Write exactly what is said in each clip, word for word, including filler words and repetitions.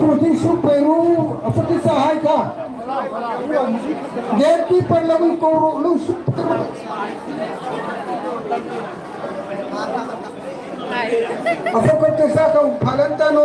Putin su peru, a putin sa hai ka. Gatekeeper lo ko ro lo su peru. A fokote sa ka phalanta no.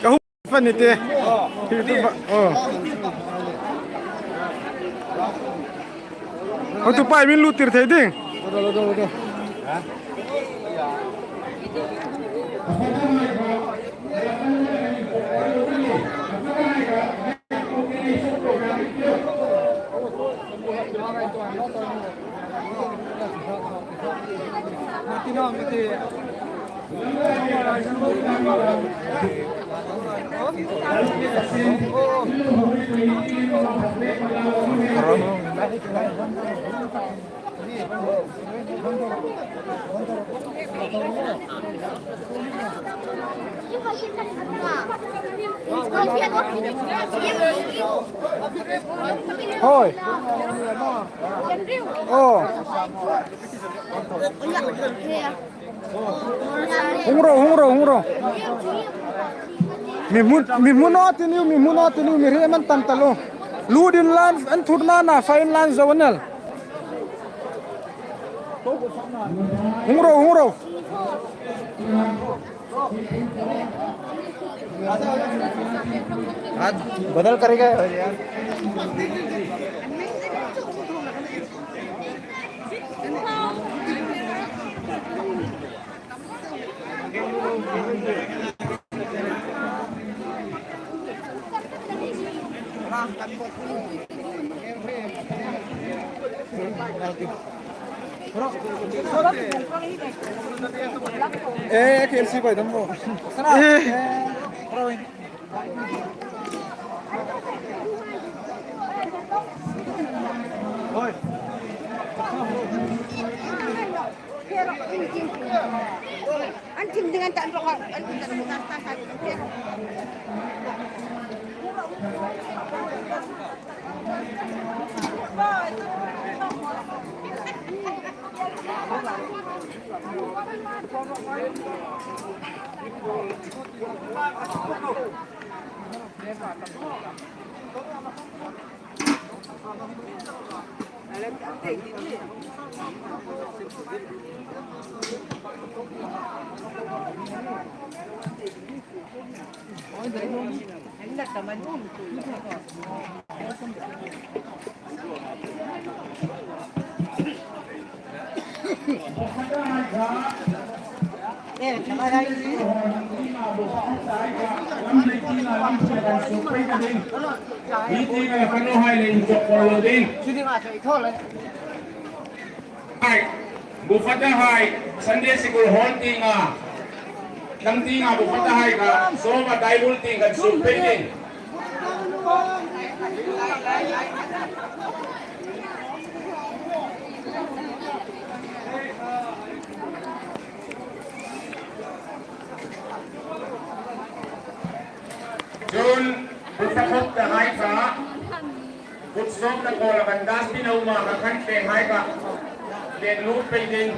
Ka hmu fan ni te. Hi tu ba. Oh. Ho tu pai min lut tir thei ding. Hoi. Oh. Hung ro, hung ro, hung ro. Mi hmu, mi hmu naw ti niu, mi hmu naw ti niu, mi hre man tam ta lo. Lu din lan, an thut na na, fa in lan zo nel. Hung ro, hung ro. आज बदल करेगा यार। Eh, K L C bai dam bo. Eh. An thim ding an tan ro, an tan ro, an tan ro. Hai, bu fata hai, Sunday school hall tienga, dang tienga bu fata hai kha, sawma Bible tieng kan suk pei ding. Chun, bu fata hai kha, Kut sawmna kawla kan dustbin a um a, ka khan tleng hai kha. Tleng lut pei ding.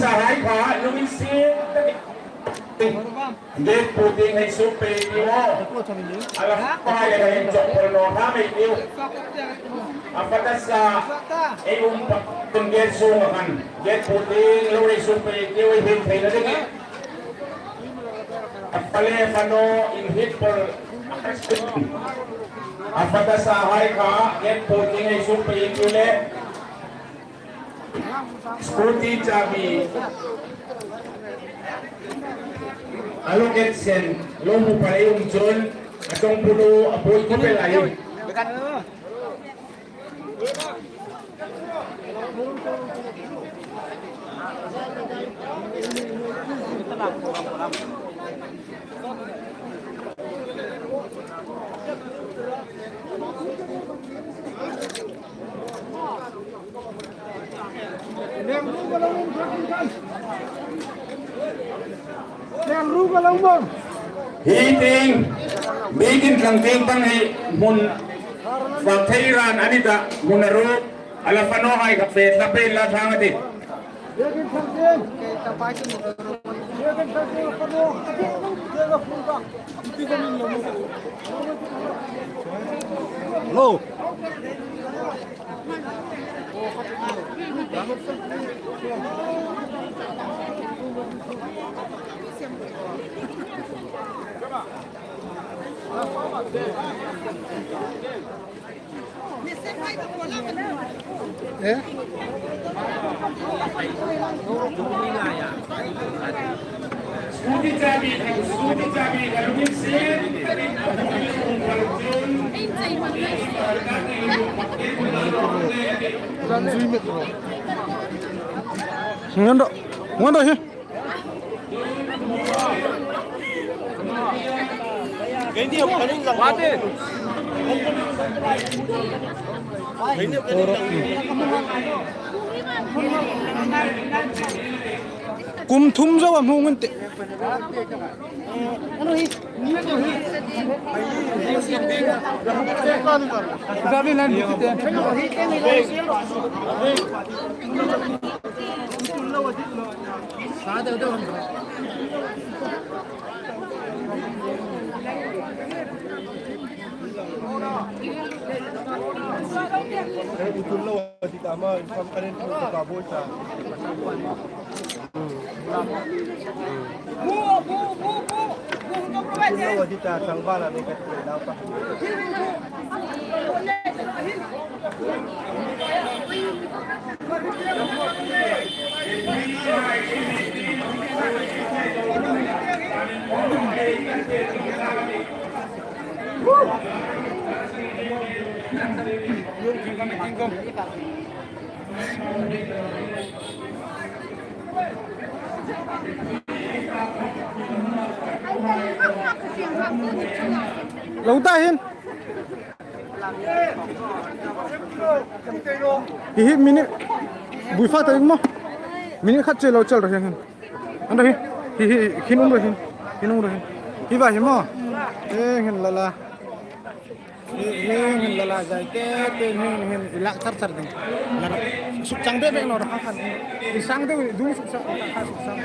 Hai kha, lunginsiet takin. Gate pu tieng hei suk pei ei tiu. A la fahai le hin chok pol naw hram ei tiu. A fata sa ei um pa tun gate sunga khan. Gate pu tieng lo hei suk pei ei tiu, ei hriet theina dingin. A fa le fa naw inhriet pol. A fata sa hai kha, gate pu tieng hei suk pei ei tiu le. Scooty chabi. A locket sen, lo hmu pha ei um chun, a chawngpulu a buoi khawp el a nih. Hi tieng, mi kin tlang tieng pang hi hmun fak thei ran a ni ta, hmun a ruk, a la fa naw hai kha fe tla pei la thang a tih. Hello. Ngan ro, ngan ro hi. Kum thum zo a hmu ngun ti. Lo ta hin. Hi hi minute. Bui fa ta ding maw. Minute khat che lo chel ro hin. An ro hi. Hi hi hin um ro hin. Hin um ro hin. Hi va hi maw. Eh, hin la la. Hi, hi, hin la la zai te, te, hin, hin, i lak char char ding. La la. Suk chang be be lo ra khan. I sang de, du suk sang, kha suk sang.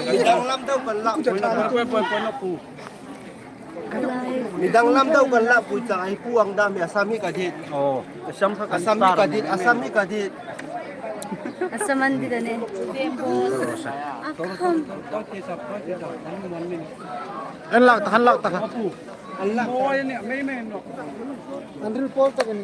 Midang lam deu kan la pui. Midang lam deu kan la pui ta ai pu ang dam ya sami ka dit. Oh, Assam ka kan Assam mi star ka ni. Dit, Assam mi ka dit. Assam an dit ane. Akham. An lak ta, an lak ta. An lak ta. An report ta kan.